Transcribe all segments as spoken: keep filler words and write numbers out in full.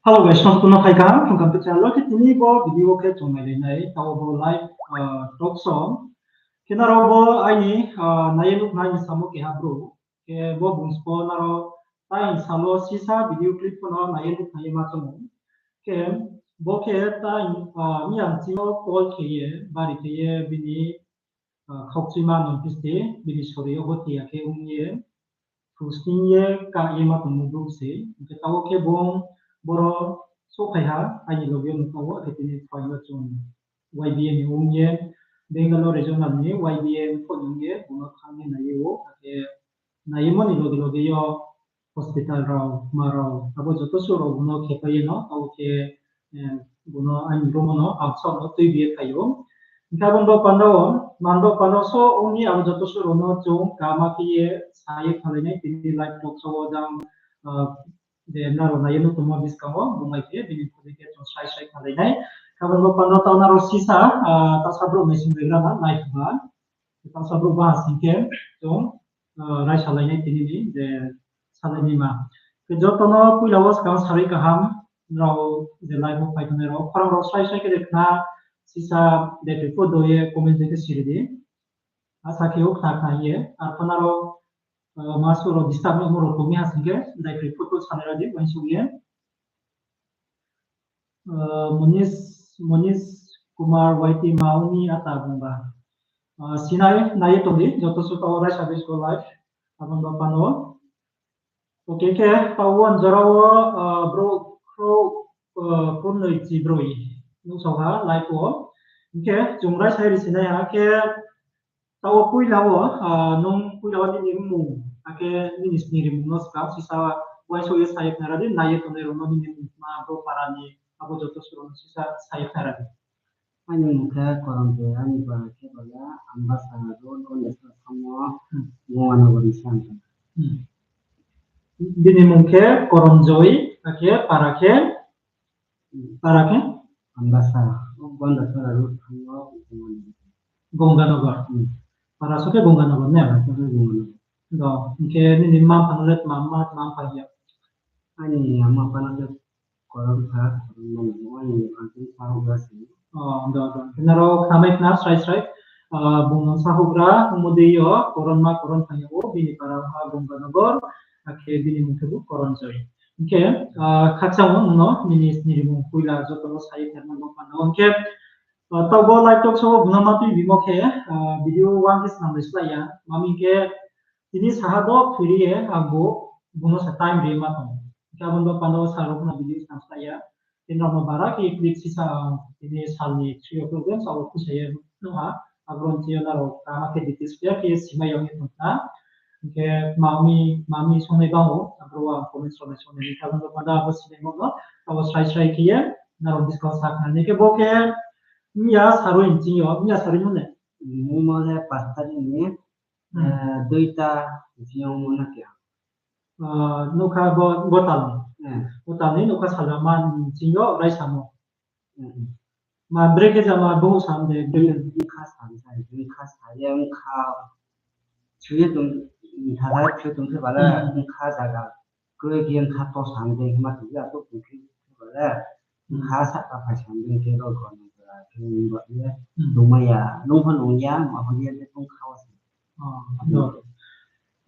Hello guys, no kuno khai kaham, phung kam te channel khe tini bo video khe chung nailai nai, tao bo live, ah, talk show. Khe nrao bo aini, ah, nai ye nuh nai ni samo keha bro. Khe bo bung spo nrao tai salo sisa video clip pho no nai ye nuh nai ye ma chong ou. Khe bo khe tai, ah, miya ching yo call khe ye, bari khe ye bini ah, khaukchuima nung phi se, bini sori yo bo thoi ya khe ong ye, thusning ye ka ye ma tongmo brouh se. Hing khe tao khe bung boro souhphai ha, aini loge yo no tao, akhe tini phaing yo chung Y B A ni ong ye, Bangalore regional ni Y B A ni pho ong ye, bung no thanng ye nai ye ou, akhe nai ye mo ni loge loge yo hospital rao, ma rao, abo joto suh rao bung no khepai ye no, abo khe, eh, bung no aini brouh no ang saoh no tuibi ye phai ou. Hing khe abo ni bo panda wo, man bo panda so ong ni abo joto suh rao no chung kama khe ye sa ye khnalai nai, tini live talk show wo jang, ah, je nrao nai ye nuh tongmo buskang wo, bung bai khe bini khudi khe chung srai srai khnalai nai. Khe abo ni bo panda tao nrao sisa, ah, tasa brouh naising bai gra na live ba. Tasa brouh ba ha sing khe chung, ah, raisa lai nai tini ni je salai naima. Khe joto no poila wo skang sarui kaham, nrao je live wo phai tongnai rao, khorang rao srai srai khe de khna, sisa de khe pho do ye comment de khe siri di. Asa khe ou khna khna ye, arphuh nrao, ah, ma suh rao disturb no mo rao tong mi ha sing khe, dai khe pho pho sanai ra di, uaingsouh ye. Ah, Monish, Monish Kumar Y T Mauni ata bungba. Ah, sinai, nai ye tong di, joto suh tao raisa base ko live, abo ni bo panda wo. Okay, khe tao wo jora wo, ah, brouh khrouh, ah, kurnoi chibroi nuhsao ha live wo. Hing khe chung raisa ri sinai ha khe tao wo poila wo, ah, nung poila wo nini mmung, akhe nini sni rimung no skang sisa uaingsouh ye sa ye khnari di, nai ye tongnai rao no nini mmung tma brouh para ni, abo joto suh rao no sisa sa ye khnari di. Aini mmung khe Koronjoy, aini para khe bale Ambasa, road on the platform wo, Gonganagar ni sa. Bini mmung khe Koronjoy, akhe para khe, para khe? Ambasa, Gonganagar road thang yo, Gonganagar. Para so khe Gonganagar ne? Para so khe Gonganagar. Do, hing khe nini mma mpha no le tma, mma tma mpha ya? Aini mma mpha no le Koron pha, koron mani, aini mpha khe sa houhgra se. Oh, do, do. Khe nrao khnamai khna srai srai. Ah, bung no sa houhgra, ongmo dei yo, koron ma, koron pha ya ou, bini para ha Gonganagar, akhe bini mmung khe bo Koronjoy. Hing khe, ah, khakchang wo nung no, nini sni rimung poila joto no sa ye khnarma bo panda wo. Hing khe, ah, tao bo live talk show wo bung no ma tuibimo khe, ah, video uang khe snam ri slái ya. Mami khe, tini saha do phiri ye, ang bo, bung no sa time ri ma tong. Hing khe abo ni bo panda wo sa rao pho no video snam slái ya. Tini rao no bara khe clip sisa, ah, tini sal ni three o'clock den sa wo khusa ye nuh ha. Abo ni chini yo nrao kama khe details clear khe simai yag ye tong khna. Hing khe mami, mami songnai bang ou, abo wo ang comments rao nai songnai ni khe abo ni bo panda abo sinaimo no, abo srai srai khe ye, nrao buskang sa khna ni khe bo khe, miya sarui ni ching yo, miya sarui mo ne? Mungma le pas tarikh ni, eh, duita ni ching yo mo na khe. Ah, nukha bo, bo tal ni. Bo tal ni nukha salama ni ching yo raisa mo. Ma brekhe jama bo sam de, brekhe. Bkha sam sa, bkha sa ye, bkha. Chuye tong, thala chuye tong khe bala, bkha jaga. Kroi khe bkha to sam de, ma tong ya to tong khe bala. Bkha sa ka phai sam de khe rol kon khe ba ye. Tongma ya, nung pho nung ya, ma pho ya de tong kha wa se.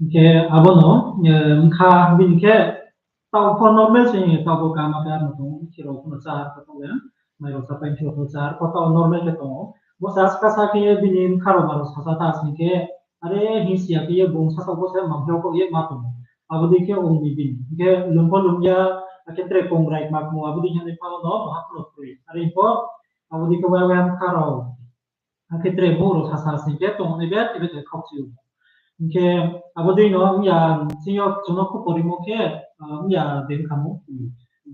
Hing khe abo no, eh, bkha bini khe, tao pho normal se, tao pho kama khe ano tong, khirao pho no chahar pho tong le, mai rao chapai khirao pho chahar pho tao normal khe tong ou. Bo sa ska sa khe bini bkha rao ma rao sasa ta sing khe, are hing si ya khe ye bung sasa bo se mang pheo kho ye ma tong ou. Abo dei khe ong ni bini. Hing khe lung pho lung ya, akhe tre kongrai ma kmo, abo dei khe ni pha no, ma ha pho no kroi. Are pho, abo dei khe wa wa bkha rao. Akhe tre bung rao sasa sing khe tong ni be, tebe te khakchi ou. Hing khe abo dei no, miya ching yo chung no khupo rimo khe, ah, miya de bkha mo.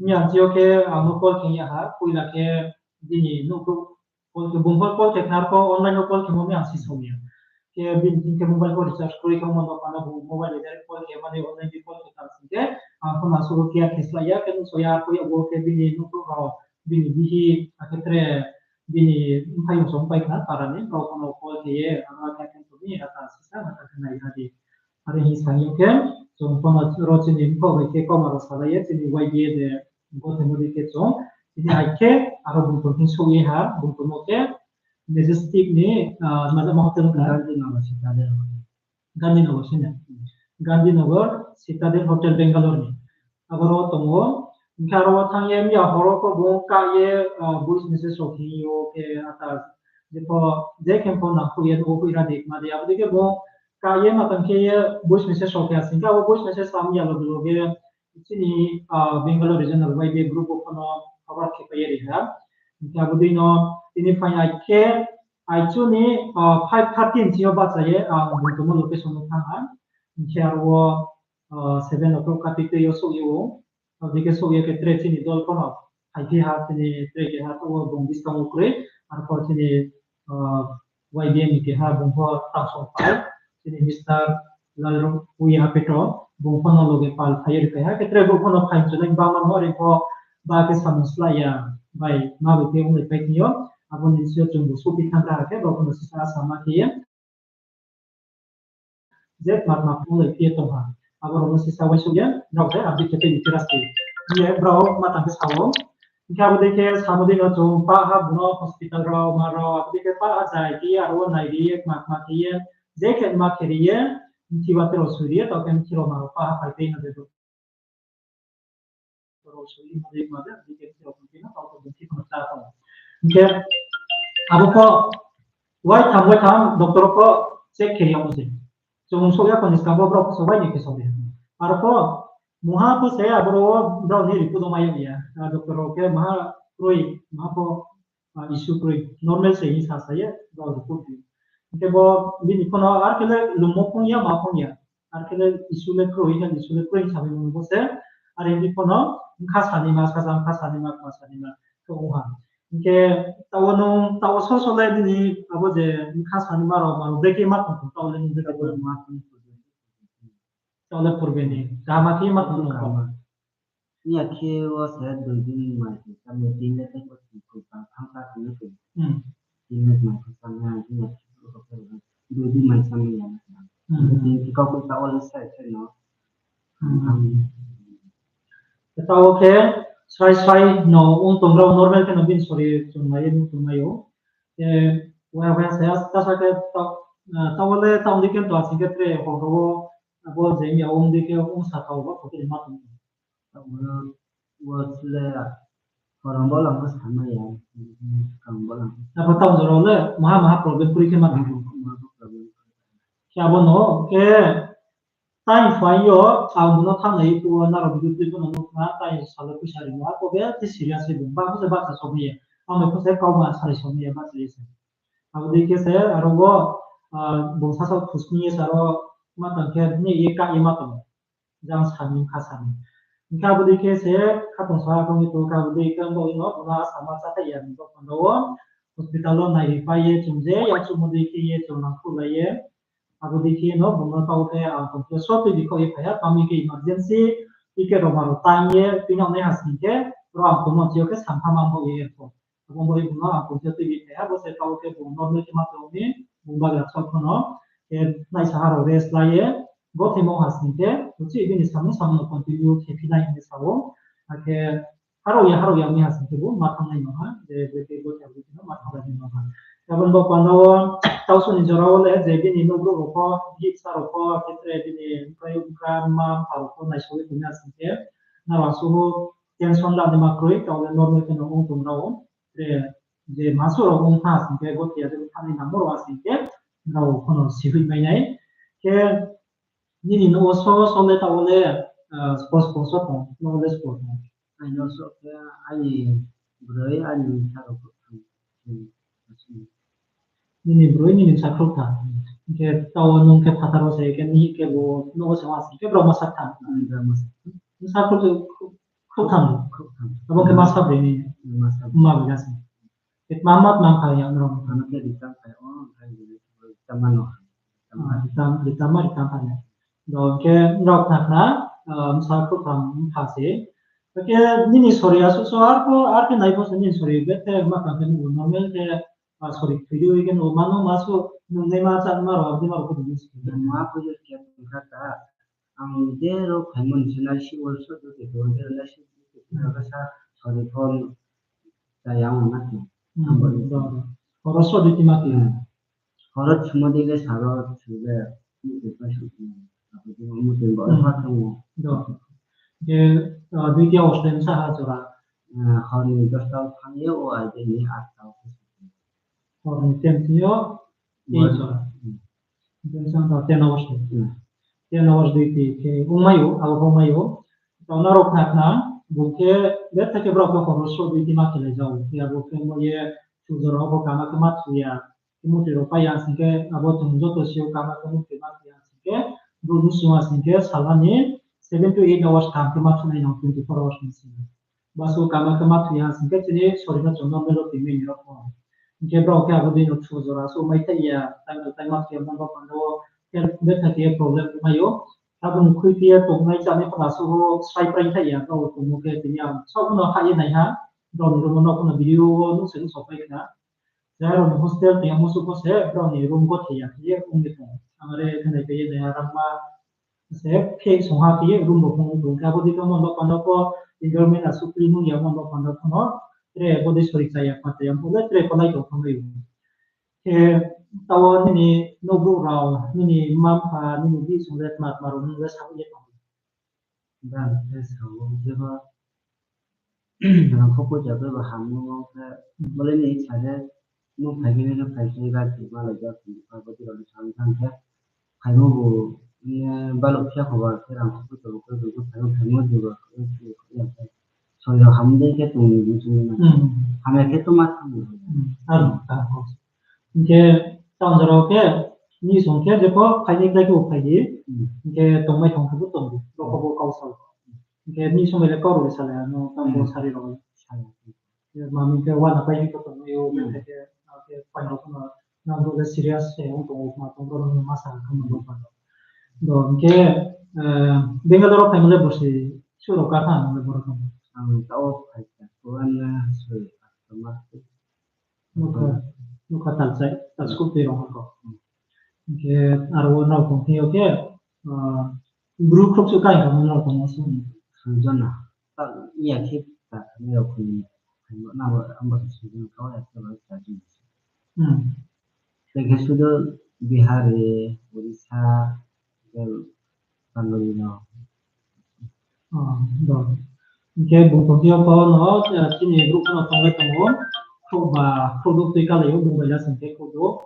Miya ching yo khe ang no call khe ya ha, poila khe bini nouh brouh call khe, bung pho call khe khnar pho, online wo call khe mo mi ang si sao ya. Khe bini thing khe mobile pho recharge kroi khe mo no panda bung mobile direct call khe mani online di call khe ta sing khe, ang pho ma suh khe ya khe slái ya, khe nuhsao ya, khe ya bo khe bini nouh brouh rao, bini bihi, akhe tre, bini mphaiyong song pai khna para ni, rao pho no call khe ye, ang no khe khe tong mi, ata sisa, ata khe nai ha di. Are hing sa ye khe, chung pho no ro chini mpho bai khe kauma rao salai ye, chini Y B A de, Bo temo dei khe chung, tini hai khe aro bung tong thing souh ye ha, bung tongmo khe Majestic ni, ah, majama hotel ka? Gandhinagar Citadel Hotel. Gandhinagar se na? Gandhinagar Citadel Hotel Bangalore ni. Aboro tongo. Hingkhe aro thanng ye miya horo pho bung ka ye, ah, voice message rao khe yo khe ata jepho je khe pho nangkhruh ye nuh wo hoih ra di ma di. Abo dei khe bung ka ye ma tang khe ye voice message rao khe asing khe abo voice message sam ya loge loge chini, ah, Bangalore regional Y B A group wo pho no forward khe pai ye ri ha. Hingkhe abo dei no tini phainai khe aichu ni, ah, five thirty ni sing yo bahcha ye ang bung tongmo location no thanng ha. Hingkhe aro wo, ah, seven o'clock kati tei yo souh ye ou. Abo dei khe souh ye khe tre chini dol pho no phaiphi ha, chini tre keha taoh wo bung buskang wo kroi, arpho chini, ah, Y B A ni keha bung pho tangsong phai, chini Mister Lalrupuya Petro, bung pho no loge pal phai ye ri phai ha, khe tre bung pho no phai chulai bangma no ri pho ba khe samung slái ya, bai ma bai khe onglai pai thing yo, abo ni sing yo chung bu souhphi thanng kha khe, bung pho no sisa sama khe ye, je tma tma phunglai phi ye tong ha. Abo rao no sisa uaingsouh ye, brao khe update khe tei ni khe rasti. Hing ye brao ma tang khe sa ou. Hing khe abo dei khe samo dei no chung pah ha bung no hospital rao, ma rao, abo dei khe pah ha jai khe ye, aro wo nai ri ye, tma tma khe ye, je khe ma khe ri ye, mthi ba tei rao soi ri ye, taoh khe mthi rao ma rao pah ha phai tei no je rao soi ma de ma de, abo dei khe mthi rao tong khe no, taoh khe bung khe no chá tong. Hing khe abo pho, uaitham uaitham doctor pho check khe ri yag se. Chung souh ya pho ni skang pho brao pho se uaini khe sa de. Aro pho, mungha pho se aboro wo brao ni report wo mai yag ya. Ah, doctor rao khe maha kroi, maha pho, ah, issue kroi, normal se hing sa sa ye, brao report ri. Hing khe bo bini pho no ar khe le lungmo phung ya, ma phung ya. Ar khe le issue le kroi, health issue le kroi hing sa bai mung bo se. Are hing pho no, bkha sanaima, saja bkha sanaima, kma sanaima, khe ong ha. Hing khe taoh wo nung, taoh wo so so le nini abo je bkha sanaima rao, ma rao brekhe ma tong tong, taoh wo le nung brekhe ma tong tong. Taoh le purbe ni kaham khe ma tong tong. Kaham. Miya khe wo se dui din mai se, sa ni tin le tei ko si ko ta thang sa ni ko. Hmm. Tin le mai ko sa ni, miya khe ko ta dui din mai sa ni ya. Hmm. Tin khe kau ko taoh wo le sai sai no. Hmm. Taoh wo khe sai sai no ong tong rao normal khe no bini sori chung nai ye nung tong nai ou. Eh, waya waya saya, ta sa khe ta, ah, taoh wo le taoh di khe to asing khe tre hor wo, abo je miya ong di khe ong sa thaoh ba, khe ma tong. Taoh wo, wo le, korang bo lang ko sama ya, kang bo lang. Abo taoh jora le, maha maha problem kroi khe ma tong. Maha problem. Khe abo no, khe, Time phai yo, ang bung no thanng nai phuh wo, nrao video clip no nuh khna, time salo pisa ri no, ako be te serious se bung, ba pho se bahcha somai ya. Ang bai pho se kauma sari somai ya, bahcha ye se. Abo dei khe se, aro wo, ah, bung sasa thusni ye saro, ma tang khe, ni ye ka ye ma tong. Jang sani, kha sani. Hing khe abo dei khe se, khatong sa, khatong ye tong khe abo dei khe, bo no, bung no asa ma sa khe ya, ni bo panda wo, hospital wo nai ri pai ye, chung je, ya chung mo dei khe ye, chung nang khu lai ye, Abo dei khe no bung no taoh khe ang tong khe sotoi di khaoh ye phai ha, tma hing khe emergency, tike roma rao tang ye tuinang nai ha sing khe, ro ang tongmo chi yo khe sampha ma bo ye kho. Abo bo ye bung no ang tong khe tuibi phai ha, bo se taoh khe bung normal khe ma tong ni, bung bagra chao pho no, khe naisa ha rao rest lai ye, bo khe mo ha sing khe, uchih bini samung samung no continue khe phi nai hing ye sa ou, akhe Harao ya, harao ya ong mi ha sing khe bo ma thanng nai no ha, je, je khe bo khe bo khe no ma thanng nai no ha. Abo ni bo panda wo, taoh soni jora wo le, je bini nouhbrouh rao pho, bihih bsa rao pho, khe tre bini bkrai bkra ma mpha rao pho naisao ye tong mi ha sing khe, nrao asuh tension la ni ma kroi, taoh le normal khe no ong tong rao, tre je ma suh rao ong thanng ha sing khe, bo khe ya je thanng ni nangmo rao ha sing khe, nrao pho no sihoih mai nai. Khe, Nini nouh wo so so le taoh wo le, ah, spos spos so tong, nouh wo le spos tong. Aini nouh so khe aini broi, aini bsa rao khrouhtham. Nini broi, nini bsa khrouhtham. Hing khe taoh wo nung khe phathar wo se, khe nihih khe bo nouh wo se ma se, khe brao masa tham. Bsa khrouh, khrouhtham. Abo khe masa broi ni. Mma bai ga se. Khe tma ma tma pha ya nrao. Ano khe ri tang pha ya, o, khe ri tang ma no. Ah, ri tang, ri tang ma, ri tang pha ya. Do khe nrao khna khna, ah, bsa khrouhtham mpha se. Khe nini sori asuh so ar pho, ar khe nai pho se nini sori bethe ma tang khe nung normal khe, ah, sori thoi di khe nung ma no ma suh nung nai ma chá ma rao, abdi ma rao khe di use khe. Ma pho use khe kha ta. Ang je rao phaimo ni se naisi workshop rao khe bo je naisi Aro khe sa sori phone chaya ong na khe. Hmm, hambo ni do, do. Horo so dui tima khe. Hmm. Horo chimo dei le saro chule, ni tei pa su. Abo dei mo tei bo Hmm. ha thang mo. Do. Je, ah, dui tia oslen sa ha jora. Ah, hor ni dosta o thang ye o ai de ni atta o. Hor ni ten tia o, Hor. Ei jora. Hmm. Then sang ta ten hours ni. Hmm. Ten hours duty khe ongmai ou, abo ongmai ou. Tao nrao khna khna, bung khe, betha khe brao khe horo so duty ma khe lai jao. Khe abo khe mo ye, thu jora wo bo kama khe ma thu ya. Khe mutri rao pai ya sing khe, abo chung joto si ou kama khe mutri ma thu ya sing khe, bru nu sung ya sing khe, salha ni seven to eight hours kam khe ma thu nai no, twenty four hours ni sing. Basu kama khe ma thu ya sing khe chini sori no chung no melo tui mini rao pho. Hing khe brao khe abo dei no thu jora so mai thai ya, time to time ma thu ya mo ba panda wo, khe betha khe problem mai ou. Abo ni khui khe tongnai chánai pho na so ho srai prai thai ya, brao tong mo khe tini ang so pho no ha ye nai ha, brao ni room no pho no video wo nuh se nuh so pai khna. Jai rao ni hostel tei amo suh pho se brao ni room gothe ya khe ye ong ye tong. Ang re khe nai khe ye nai ha rangma se khe song ha khe ye room bo phung tong khe abo dei khe mo no panda pho environment asuh clean ong ya mo no panda pho no tre bo dei sori chaya pha chaya pho le tre pho lai tong thang nai ou. Khe tao nini nouhbrouh rao, nini mma mpha, nini bihih song le tma tma rao nung le sa ye tong. Brang khe sa ou, jeba, rangkho poicha bai ba ham no khe, bole ni sa khe, nung phai khe, phai khe, ga khe, ma lai ga khe, ma bo tiro ni sa thang khe, phaimo bo, eh, balo phiya kho ba, khe rangkho poicha bo khe, bo khe phaimo, phaimo je ba, khe, khe, khe, khe, soi rao ham dei khe tong ni, bu chung na. Hmm. Hamya khe to ma thang ni. Hmm. Aro, aro. Hing khe, tang jora wo khe, ni song khe, jepho, phai ni klái khe bo phai di. Hmm. Hing khe, tongmai thang khe bo tong di. Bo kho bo kau sa. Hing khe, ni song bai le kau rao le sa le, ano, tang bo Hmm. sari rao. Sa le. Khe, ma mi khe, wana pai ni khe tong yo, Hmm. khe, khe, khe, pai rao khe, na, nang bo le serious se, ong tong ou, ma tong rao, ma sa, khe, ma bo pa. Do, hing khe, eh, Bangalore wo phaimo le borsi, suh rao ka tha, mo le boro tong. Ang tao phai kha, kuan na, soi, ma. Nukha, nukha talchai, talskup tui rao ha ko. Hing khe aro wo nrao tong thing yo khe, ah, bru khrouh chu kai kha nrao tong wo sung. Sung jona. Ta, iya khe ta, ni rao khun ni. Khaimo na bo, ang bo sung jona kau ya, ta bo ta jona. Hmm. Tei khe sudu Bihari, Odisha, Bengali no. Ah, do. Hing khe bung tong thing yo pho no, eh, chini brouh pho no tong le tong ou. Khrouh ba, khrouh douh tui kalai ou, bung bai la sing khe khrouh douh.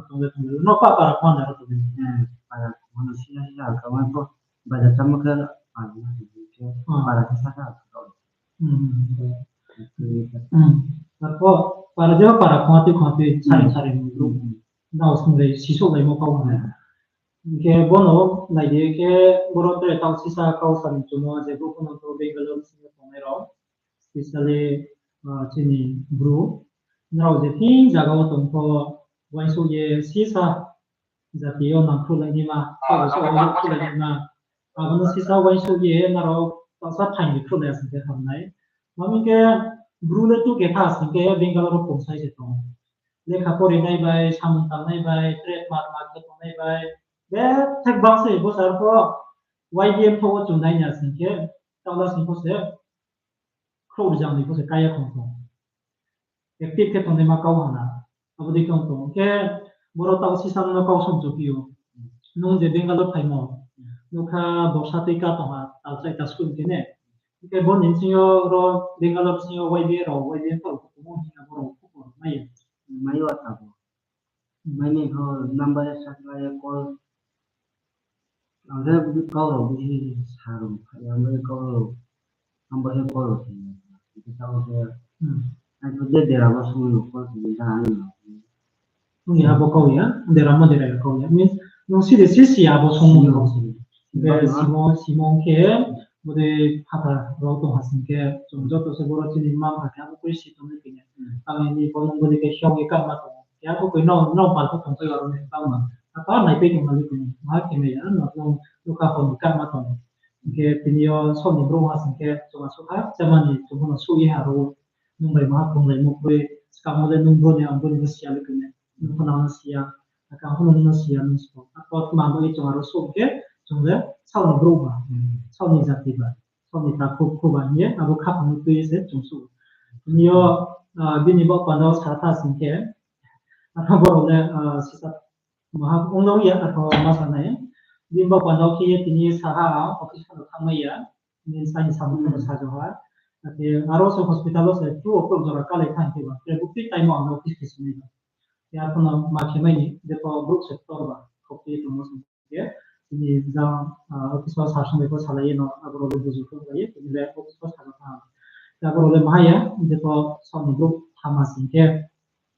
Tong le tong ou. No pa para khon da tong. Hmm, para khon sina sina ka wan pho. Baja tamo khe para na khe. Ah. Para khe saka. Hmm, do. Hmm. Hmm. Arpho para je para khon tui khon tui sari Hmm. sari ni brouh. Hmm. Nrao sung le siso lai mo kau na. Hmm. Hing khe bono nai di khe boro tre tang sisa kau sa ni chumo je brouh pho no to Bangalore sing yo tongnai rao. Specially, ah, chini bru. Nrao je thing zaga wo tong pho uaingsouh ye sisa jati yo nang khruhlai naima, kau rao sa wo khruhlai naima. Abo no sisa uaingsouh ye nrao tangsa phaing ni khruhlai ya sing khe hamnai. Ma mi khe bru le tu khe kha sing khe Bangalore wo kongsai se tong. Lekha pori nai bai, samung tangnai bai, trade mar mar khe tongnai bai, bethak bang se bo sar pho Y B M pho wo chung nai ya sing khe, taola sing pho se, khrouh rijang ni pho se kaya khong khong. Active khe tongnaima kau hana. Abo dei khe ong tong khe, boro tao sisa no kau song chuphi ou. Nung je Bangalore phaimo, nukha borsa tei ka tong ha, talchai ta school khe ne. Hing khe bo ni sing yo ro Bangalore sing yo Y B A rao, Y B A rao tongmo hing abo rao khupor mai ya. Mai ya ta bo. Mai ni ho number ya sakla ya call. Ang khe budi kau rao budi sa rao phai ya, ang bai kau rao, ang bai kau rao phai ya. Hing khe tao khe, Hmm. ang khe de dera bo song no call khe ni ta ang no. Nung ya bo kau ya, dera mo dera ya kau ya. Means, nung siri si si ya bo song no kau si. Be Simon, Simon khe, bode phathar rao tong ha sing khe, chung joto se boro chini mma mpha khe abo koi si tong ni khe. Hmm. Ang ni bo nung bode khe hiao ye kama tong. Khe abo koi no, no pal khe tong khe aro ni kama. Apa nai pe tong ni khe. Ma khe me ya, no, no, no ka hon kama tong. Khe tini yo soni brouh ha sing khe, chung asukha, chama ni, chung no su ye ha ro. Nung bai ma tong lai mo koi, skamo le nung bro ni, ang bro ni si ya le khe. Nung pho nang no si ya, aka pho nung no si ya, nung si pho. Ako tma bo ye chung aro song khe, chung le sao ni brouh ba, sao ni jati ba, ni ta khub khub ba hing ye, abo khaphang no tui ye se chung su. Tini yo, ah, bini bo panda wo sa tha sing khe, ata borok le, ah, sisa maha ong dong ya, ata ma sa nai. Bini bo panda wo khe ye tini sa ha, office no thang mai ya. Nini sa ni samung no sa jo ha. Ate aro se hospital wo se tu o kok jora kalai thang khe ba. Te bukti time ang office khe sini ba. Ya kono ma khe mai ni, je ko group sector ba, kok khe tongmo sing khe, tini jang, ah, office wo sa song bai ko salai ye no, abo rok le buju ko lai ye, tini le office wo sa ha. Ya abo rok le ma ya, je ko song ni group thama sing khe,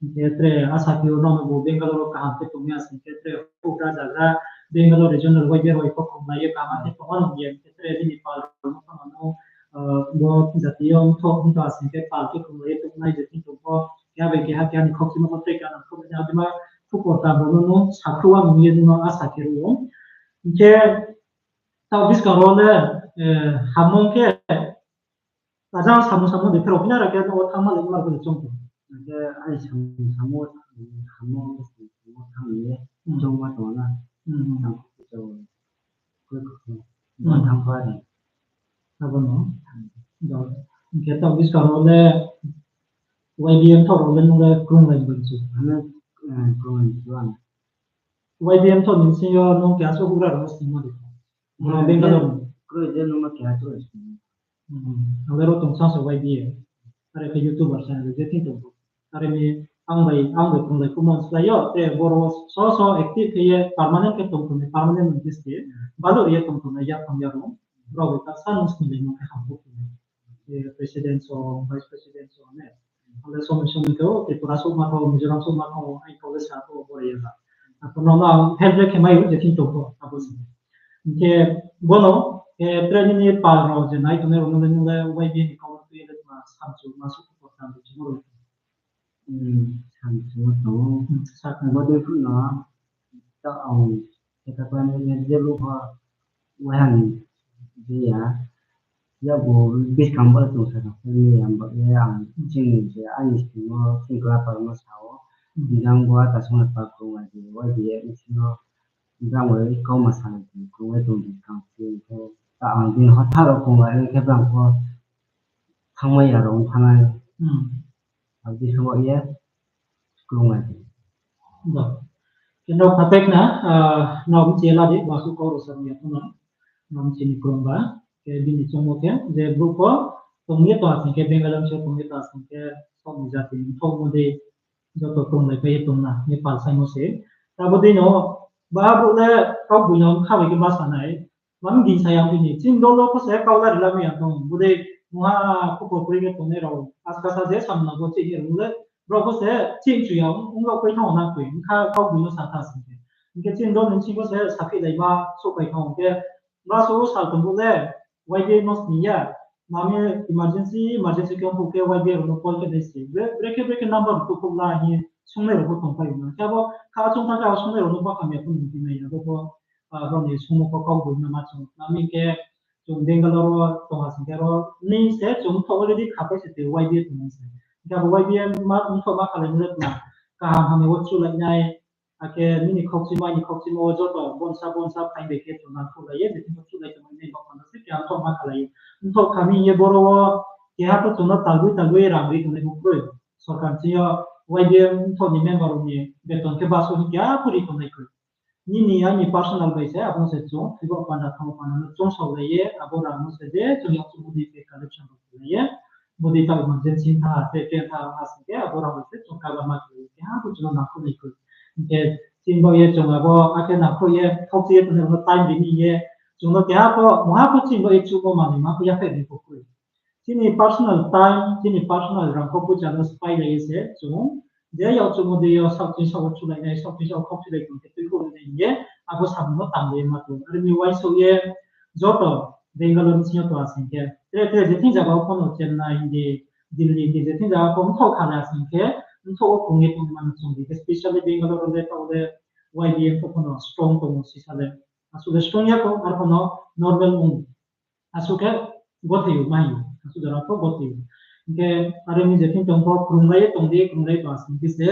hing khe tre asa khe no bo Bangalore wo kaham khe tong ya sing khe tre houhgra jagra Bangalore regional Y B A roi ko khong lai ye kaham khe tongma nung ye hing khe tre bini pal rao no tongma no, ah, bo jati yo mtho mtho sing khe pal khe khong lai ye tongnai je thing tong pho keha bai keha keha ni khokchimo pho tre keha nang khokchimo adima khupor ta bo no no sakhruh wa nung ye no asa khe ru. Hing khe tau buskang ro le, eh, hamung khe Ajang samung samung de phero phina ra khe no thangma le mar ko chung to. Hingkhe ai samung samung, samung, samung thang ye, hmm, chongma tong na. Hmm. Thang ko to, koi ko to. Hmm. Thang pa ni. Abo no. Do. Hingkhe tau buskang ro le Y B M thok ro le nung le krung lai bai chu. Ano, eh, krung lai chu ano. Y B M thok ni sing yo nung kya so houhgra ro sing ma de. Kroi je nung ma kya kroi sing. Hmm. Ang le ro tong sa so Y B M. Are khe YouTuber sa je thing tong. Are ni ang bai, ang bai krung lai kumon slái yo, te boro so so active khe ye permanent khe tong tong, permanent notice khe, balu ye tong tong, ya tong ya ro, ro bai ta sa nung sing lai nung khe ham tong tong. Eh, president so, vice president so, ne. Ang le somoi somoi khe, o, Tripura so ma tho, Mizoram so ma tho, ai kau le sa tho, boro ya ba. Ako no na help le khe mai o, je thing tong tho, abo sing. Hingkhe bono, eh, training ni pal rao je nai tongnai rao no le nung le Y B M ni kau tui le ma samchu, ma suku ko samchu, mo rao. Hmm, samchu tong. Hmm, sa. Bodei phuno, ta ang, keta pa ni, ni je lu pho, wahani, je ya, ya bo, buskang bo tong sa tong, ni ya bo, ya ang, chini je, ani sing o, sing kla par mo sa o, hmm, jang bo, ta song pa krung lai je, wa je, ni sing o, jang bo, kau ma sa lai je, krung lai tong buskang, sing o, ta ang, bini hotha rao krung lai, khe bang pho, thangmai ya rao, thang nai. Hmm. Abo di khe bo ye, krung lai. Ba. Khe no phatek na, ah, no bchi la di, ba su kau ro sa ya pho no. No bchi ni krung ba. Khe bini chungmo khe, je brouh pho, tong ye tong asing khe, Bengali so tong ye tong asing khe, sok ni jati ni thok mo de, joto krung lai pai ye tong na, Nepal saimo se. Abo di no, ba brouh le, kau bui no kha bai khe ba sa nai. Mami gingsa ya bini, chini dol wo pho se kau lari lamai ya tong, bodei mungha khupor kri khe tongnai rao, askasa je samung nang bo chini rung le, brao pho se chini chu ya, ong rao koi thang na koi, ongkha kau bui no sa tha sing khe. Hingkhe chini dol ni sing pho se saphi lai ma, souhphai thang khe, ma so sal tong bo le, Y B A no sini ya, mami emergency, emergency khe ongphuh khe Y B A rao no call khe nai se, bre-, brekhe brekhe number rao khe khouh la hing ye, sungnai rao pho tongpai na. Khe abo kha chung thang khe abo sungnai rao no ba hamya pho nung di nai ya, abo pho, ah, rao ni sungmo pho kau bui no ma chung. Mami khe chung Bangalore wo tong asing khe ro ni se chung tho already khapai se te Y B A tong se. Khe abo Y B A ma, ongtho ma khalai mo le tma, kaham hamya wo chulai nai, akhe nini khokchimo, aini khokchimo wo joto bonsa bonsa phaing bai khe chung nangkhruh lai ye, je thing pho chulai tongmai nai bak panda se keha ongtho ma khalai ye. Ongtho kha mi ye boro wo keha pho chung no talboi talboi rang ri tongnai bo kroi. Sorkar chini yo Y B A ongtho ni member rao ni beton khe baso hing keha pho ri tongnai kroi. Nini aini personal bai se, abo se chung, phibo panda thang panda no chung saolai ye, abo rang no se je, chung yakchu bodei se collection rao khe lai ye, bodei ta emergency tha, te, te tha, ha sing khe, abo rang no se chung cover ma khe lai ye, keha bo chung no nangkhruh nai kroi. Hingkhe, chini bo ye chung abo, akhe nangkhruh ye, thok ye, tongnai rao no time ri ni ye, chung no keha pho, mungha pho chini bo ye chubo manoi ma pho yaphaih ri pho kroi. Chini personal time, chini personal rang kho poicha no spái lai ye se chung, je yakchu bodei yo saoh chini saoh wo chulai nai, saoh chini saoh wo khok chulai tong khe tui khouh nai hing ye, abo samung no tang ye ma tong. Are ni uaingsouh ye joto Bangalore ni sing yo tong asing khe, tre tre je thing zaga wo pho no Chennai hing di, Delhi hing di, je thing zaga wo pho ongtho kha lai asing khe, ongtho wo krung ye tong ma no chung di khe, specially Bangalore le taoh le Y B A ongtho pho no strong tong ou sisa le. Asuh le strong ya kho, ar pho no normal ong. Asuh khe gothoi ou, ma hing ou. Asuh jora pho gothoi ou. Hingkhe are ni je thing tong pho krunglai ye tong di, krunglai tong asing khe se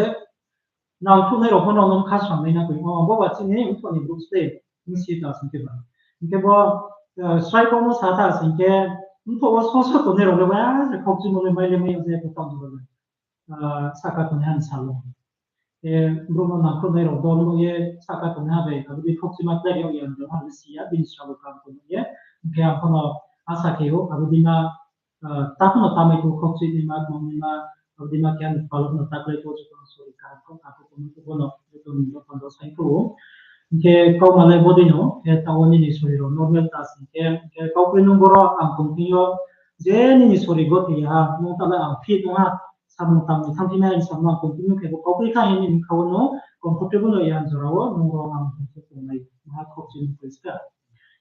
nangkhruhnai rao pho no nung kha samlai na koi. O, bo ba chini ongtho ni group se, nung si ta asing khe ba. Hingkhe bo, eh, srai pho no sa tha asing khe, Mthoh wo soso tongnai rao le ba, je khokchimo le mai le mai ya je khe tang rao le. Ah, sahka tongnai ha ni sal wo. Khe brouh no nangkhruhnai rao dol no ye sahka tongnai ha bai, abo dei khokchima klái ri yag ya, ang ha le si ya, bini sal wo kam tong ye. Hing khe ang pho no asa khe ou, abo dei ma, ah, ta pho no tamai khe khokchima, tongnaima, abo dei ma khe ang pal wo no ta klái khe, joto no sori kaham kho, kaham kho, tongmo khe bo no, joto ni joto no sai kho ou. Hing khe kauma le bodei no, khe taoh wo nini sori rao normal ta sing khe, hing khe kau kroi nung boro ang tongthing yo, je nini sori gothoi ya ha, nung ta le ang fit nung ha, samung tang ni thanngphi nai, samung ang tongthing yo khe bo kau kroi kha hing ni bkha wo no, comfortable no ya jora wo, nung rao ang tongthing tongnai, maha khokchimo kroi ska.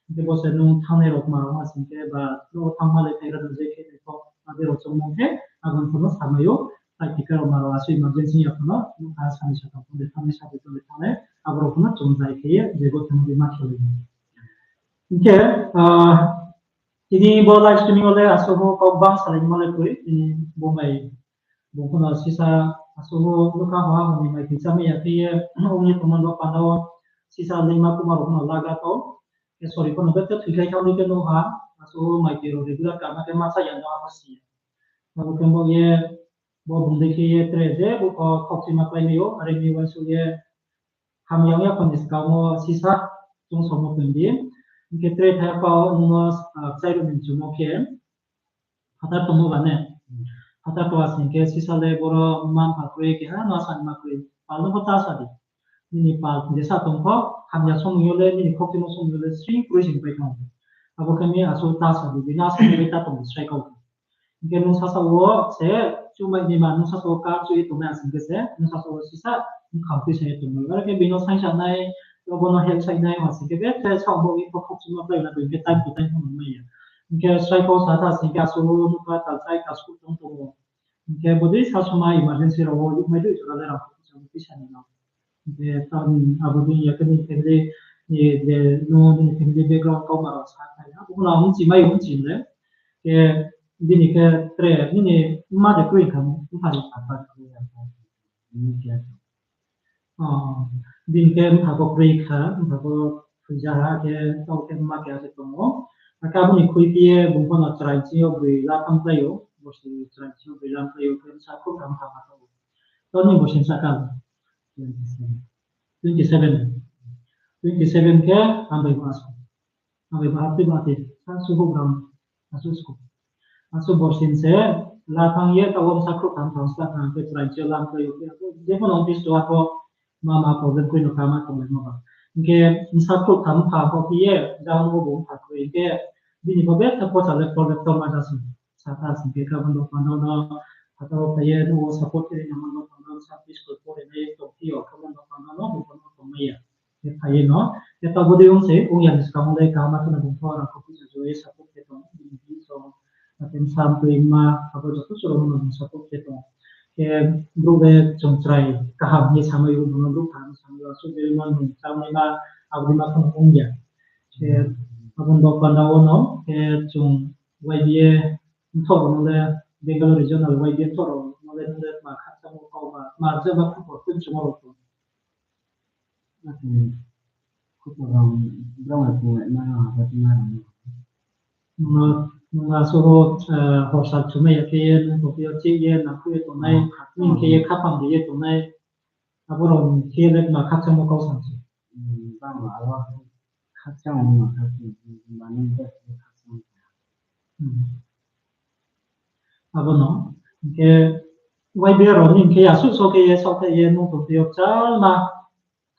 Hing khe bo se nung thanngnai rao kma rao ha sing khe, ba nung thanngma le thai ra no je khe nai kho, abo rao chongmo khe, abo no pho no samai ou, practical rao ma rao asuh emergency ya pho no, nung kha sani sa tong pho de thanngnai, sa tong pho de thanngnai, abo rao pho no chung zai khe ye, je bo thang di ma khe lai. Hing khe, ah, tini bo live streaming wo le asuh bo kau bang salai mo le kroi, tini bo bai, bo pho no sisa asuh bo nukha ha, ha ni mai khe chámai ya khe ye, ong ye tongmo bo panda wo, sisa leingma kuma rao pho no laga tho, khe sori pho no bete thoikhlai thang di khe nung ha, asuh bo mai khe rao regular kama khe ma sa ya no ha si ya. Abo khe bo ye, bo bung dei khe ye tre je bo kho khokchima klái mai ou, are mi uaingsouh ye, hamya ong ya kho ni skang wo sisa chung somo tong di. Hing khe tre thai pha wo nung no, ah, kchai rao ni chumo khe, phathar tongmo ba ne? Phathar tong asing khe sisa le boro mma-mpha kroi keha no sa ni ma kroi. Pal no pho ta sa di. Nini pal jesa tong pho, hamya somoi yo le, nini khokchimo somoi yo le, sring kroi sing pai thang. Abo khe mi asuh ta sa di, bini asuh ni ta tong di srai kau. Hing khe nung sasa wo se chumai ni ma nung sasa wo ka chu ye tongnai asing khe se, nung sasa wo sisa bkhang tuisa ye tongnai. Are khe bini saingsa nai, abo no help sai nai, asing khe be the sa bo ye kho khokchimo klái na, hing khe time to time pho nung mai ya. Hing khe srai kau sa tha sing khe asuh wo nukha tal chai ka school tong tong ou. Hing khe bodei sa soma emergency rao wo yukmai dei jora le rang kho sa tuisa ni no. Hing khe taoh ni abo dei ya khe ni family ni je no ni family background kau ma rao sa khai na. Abo no ang chi mai ong chi le. Khe bini khe tre nini mma de kroi kha mo, mpha de kha pa kroi ya kha. Bini khe, oh, bini khe mpha bo kroi kha, mpha bo thoija ha khe, taoh khe mma khe ase tong ou. Akhe abo ni khuiphi ye bung pho no chrai chi yo broi la thanng klái ou, borsi chrai chi yo broi la thanng klái ou, khe sa khrouh tham tham ha tong ou. Taoh ni borsi sa kal. Twenty seven. Twenty seven khe ang bai bo asuh. Ang bai bo haptui ba te, sa suhu gram, asuh suhu. Asuh borsi se, la thanng ye, taoh wo sa khrouh tham tham sa thanng khe chrai chi yo lam klái ou khe, je pho no office to ako, ma ma problem kroi no kama tong le ma ba. Hing khe sa khrouh tham tham pho phi ye, jang wo bo pha kroi hing khe, bini pho be tha pocha le problem to ma ja sing. Sa tha sing khe kha bo no panda no, phathar wo phai ye, no support khe ri no ma no panda no, sa peaceful pore nai tong phi yo, kha bo no panda no, bo panda no tong mai ya. Khe phai ye no, khe taoh bodei ong se, ong ya ni skang le kaham khe no bung pho rang kho pisa jo ye support khe tong, bini bini so, atem sam tui ma, abo joto choro no bung support khe tong. Khe brouh le chung chrai kaham hing ye samai ou, bung no brouh kaham samai ou, asuh je ma nung chá nai ma, abo dei ma khe no ong ya. Khe abo ni bo panda wo no, khe chung Y B A mthoh rao no le, Bangalore regional Y B A mthoh rao no le, nung le ma khakchangmo kau ma, ma je ma khupor tun chungmo rao tong. Khupor rao, brao le pung le ma rao, abo tma rao. Nung no, nung no asuh, eh, horsa chumai ya khe ye, nung tongphi yo chih ye, nangkhui ye tongnai, nini khe ye khaphang ri ye tongnai, abo rao ni khe le ma khakchangmo kau sa se. Hmm, tamo abo khakchangmo ma khakchang, ma nung je khakchang. Hmm. Abo no, hing khe Y B A rao ni hing khe asuh so khe ye, so khe ye, nung tongphi yo kchal ma,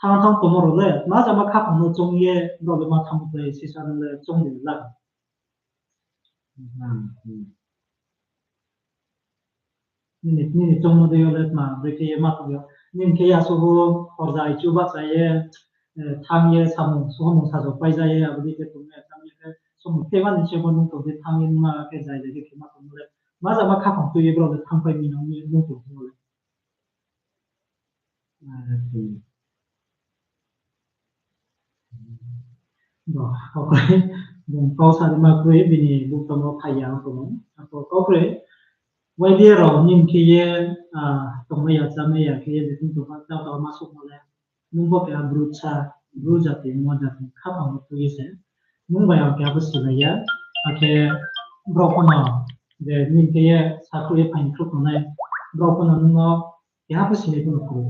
thanng thanng tongmo rao le, ma jama khaphang no choung ye, brao le ma thanng klái sisa no le choung de la. Hmm. Nini, nini choungmo dei yo le tma, brekhe ye ma tong yo. Nini khe ya suhu, horja ichu bahcha ye, eh, thanng ye, samung, suhu mung sajo paija ye, abo dei khe tong ye, thanng ye khe, samung khe mani se bo nung tong khe thanng ye nung ma khe jai jai khe khe ma tong le. Ma jama khaphang tui ye brao le thanngpai mi nang ye nung tong le. Bo, kau kroi, bung kau sa ma kroi, bini bung tongmo phai ya tong. Ako kau kroi, Y B A rao nini khe ye, ah, tongmai ya, chámai ya khe ye, je tong tong ma, tau tau ma suh mo le. Nung bo khe a Bru sa, Bru jati, mo jati, khaphang bo tui ye se. Nung bai ang khe abo silai ya, akhe brao pho no, je nini khe ye sakhruh ye phaing khruh tongnai, brao pho no nung no keha pho sinai pho no phuru.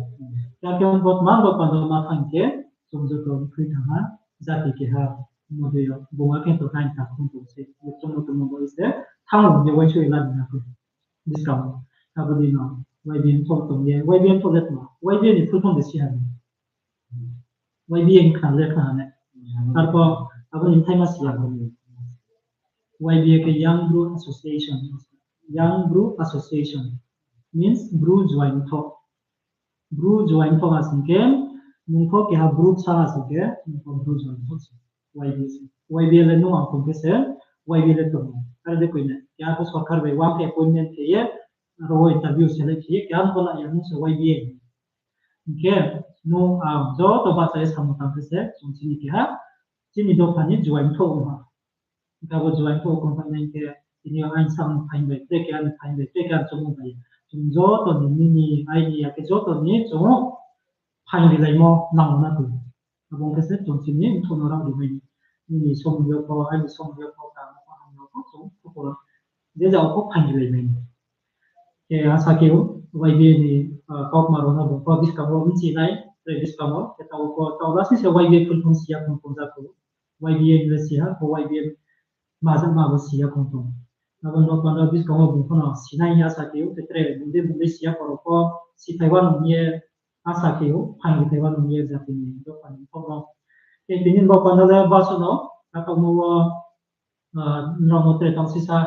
Khe bo tma bo panda ma thang khe, chung joto thui thang ha, jati keha, modei yo, bung akhe to kain ta khung tong se, chung no tongmo bo se, thang ye uaingsouh ye la ni na khe. Buskang, abo dei no, Y B A mthoh tong ye, Y B A mthoh le tma, Y B A ni full form de si ha ni. Y B A ni khna le khna ha ne. Arphuh, abo ni thaima si ya. Y B A khe Young Bru Association. Young Bru Association means Bru Juai Mthoh. Bru Juai Mthoh ha sing khe, nung pho keha Bru bsa ha sing khe, nung pho Bru Juai Mthoh se. Y B A se. Y B A le nung ang tong khe se, Y B A le tong. Are de koi ne, keha pho sorkar bai wang khe appointment khe ye, aro interview select khe ye, keha pho la ya nung se Y B A. Hing khe, nung ang joto bahcha ye samung tang khe se, chung chini keha, chini dopha ni Juai Mthoh ong ha. Hing khe abo Juai Mthoh ong phainai khe, tini yo aini samung phaing bai, tre keha ni phaing bai, tre keha ni chongmung bai. Chung joto ni nini, aini ya khe joto ni chung phaing rilaimo nang na koi. Abo ong khe se chung chini mthoh no rao rimai ni. Nini somung yo pho, aini somung yo pho, tang pho, hamya pho, chung pho pho. Je jao pho phaing rilai mai ni. Khe asa khe o, Y B A ni, ah, kaukma rao no bung pho buskang wo bchi nai, tre buskang wo, khe taoh pho, taoh lasi se Y B A full form si ya khong tong ja kho. Y B A ni le si ha, pho Y B A ma ja ma bo si ya khong tong. Abo no panda buskang wo bung pho no sinai hing ye asa khe o, khe tre bung de bung de si ya kho rao pho, si thai wa nung ye, asa khe o, phaing ri thai wa nung ye jati ni dopha ni pho no. Khe tini bo panda le baso no, kha tongmo wo, ah, nrao no tre tang sisa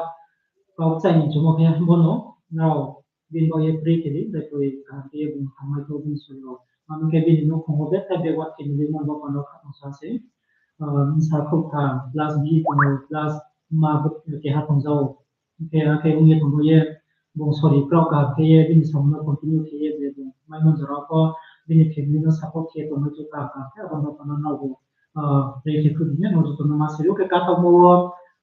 kau kchai ni chumo khe bo no, nrao bini bo ye pri khe di, bai koi kaham khe ye bung thanngmai khe bini soi rao. Mami khe bini nouhkhong wo betha backward khe ni di, mo bo panda kha tong sa se. Ah, bsa khrouh tha, plus bihih tong ou, plus ma bo keha tong ja ou. Hing khe akhe ong ye tongmo ye, bung sori kraoh kaham khe ye, bini samung no continue khe ye, je bung maimo jora pho, bini family no support khe ye tongmai chu kaham kaham khe, abo no panda nrao bo, ah, re khe khruh di hing ye, nrao joto no ma siri ou khe kha tongmo wo,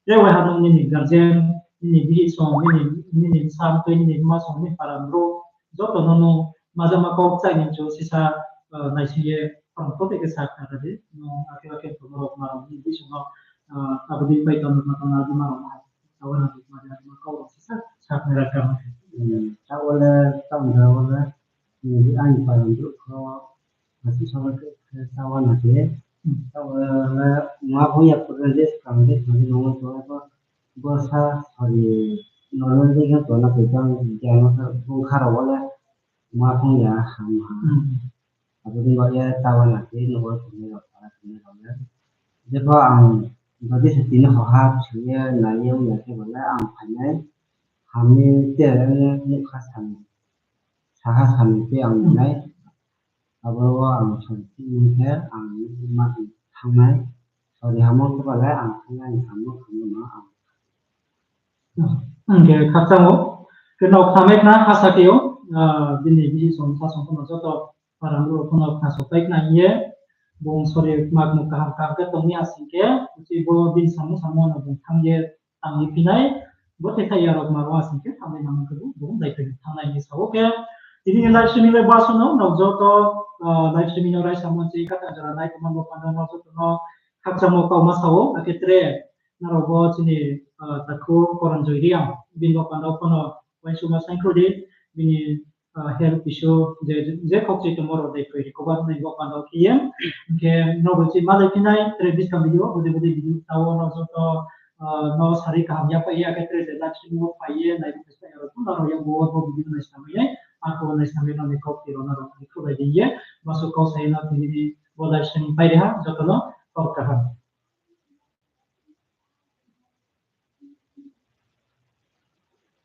tre waiha nung nini guardian, nini bihih song, nini, nini bsa mtoi, nini mma song, nini para brouh, joto no nung ma ja ma kau kchai ni chu sisa, ah, naising ye, phrang tho de khe sa khna ra di, nung akhe akhe tongmo rao ma rao ni bihih song no, ah, abo dei pai tong ma tong na di ma rao ma. Taoh wo na di ma di ma kau rao sisa sa khna ra kha ma khe. Hmm, taoh wo le, taoh wo le, hmm, aini para brouh pho, asi sa wo khe, taoh wo na khe, taoh wo le, ma bo ya pura de, skang de, skang de, nung wo to bo, bo sa, sori, normal de khe to na khe tang, khe no sa, bung kha rao wo le, ma phung ya ham ha. Hmm. Abo ni bo ye taoh wo na khe, nung wo tongnai rao, para tongnai rao le. Jepho ang, jodi se tini hoha, sui ye, nai ye, ong ya khe bo le, ang phainai, ham ni te, nukha sam, saha sam ni te ang nai. Abo wo ang sori tini khe ang ma thanng nai. Sori hamo khe ba le ang thanng nai, ang no khammo no ang. Ang khe khakchang ou. Khe nrao khamai khna asa khe ou, ah, bini bihih song, bsa song pho no joto para brouh pho no khna sopai khna hing ye. Bung sori kma kmu kaham kaham khe tong mi asing khe, uchi bo bini samung samung no bung thanng ye tang ye phinai, bo the thai ya rao ma rao asing khe thanng ye nang khe bo, bo dai khe thanng nai hing ye sa ou khe. Tini ni live streaming le baso no, nrao joto, ah, live streaming no raisa mo chi kata jora nai tongmo bo panda nrao joto no khakchangmo kauma sa ou, akhe tre nrao bo chini, ah, takhu Koranjoy Reang, bini bo panda pho no uaingsouhma saingkhruh di, bini ah, health issue, je, je khokchoi tongmo rao dai phoi recover nai bo panda khe ye. Hing khe nrao bo chi malai phinai, tre buskang video, bodei bodei video taoh wo nrao joto, ah, no sari kaham ya pai ye, akhe tre je live stream wo phai ye, nai bo phai ya rao pho, nrao yang bo, bo video nai snamai ye, arphuh nai snamai nrao ni kau kti rao nrao ni khubai di ye, baso kau sa ye no tini ni bo live stream pai ri ha, joto no kau kaham.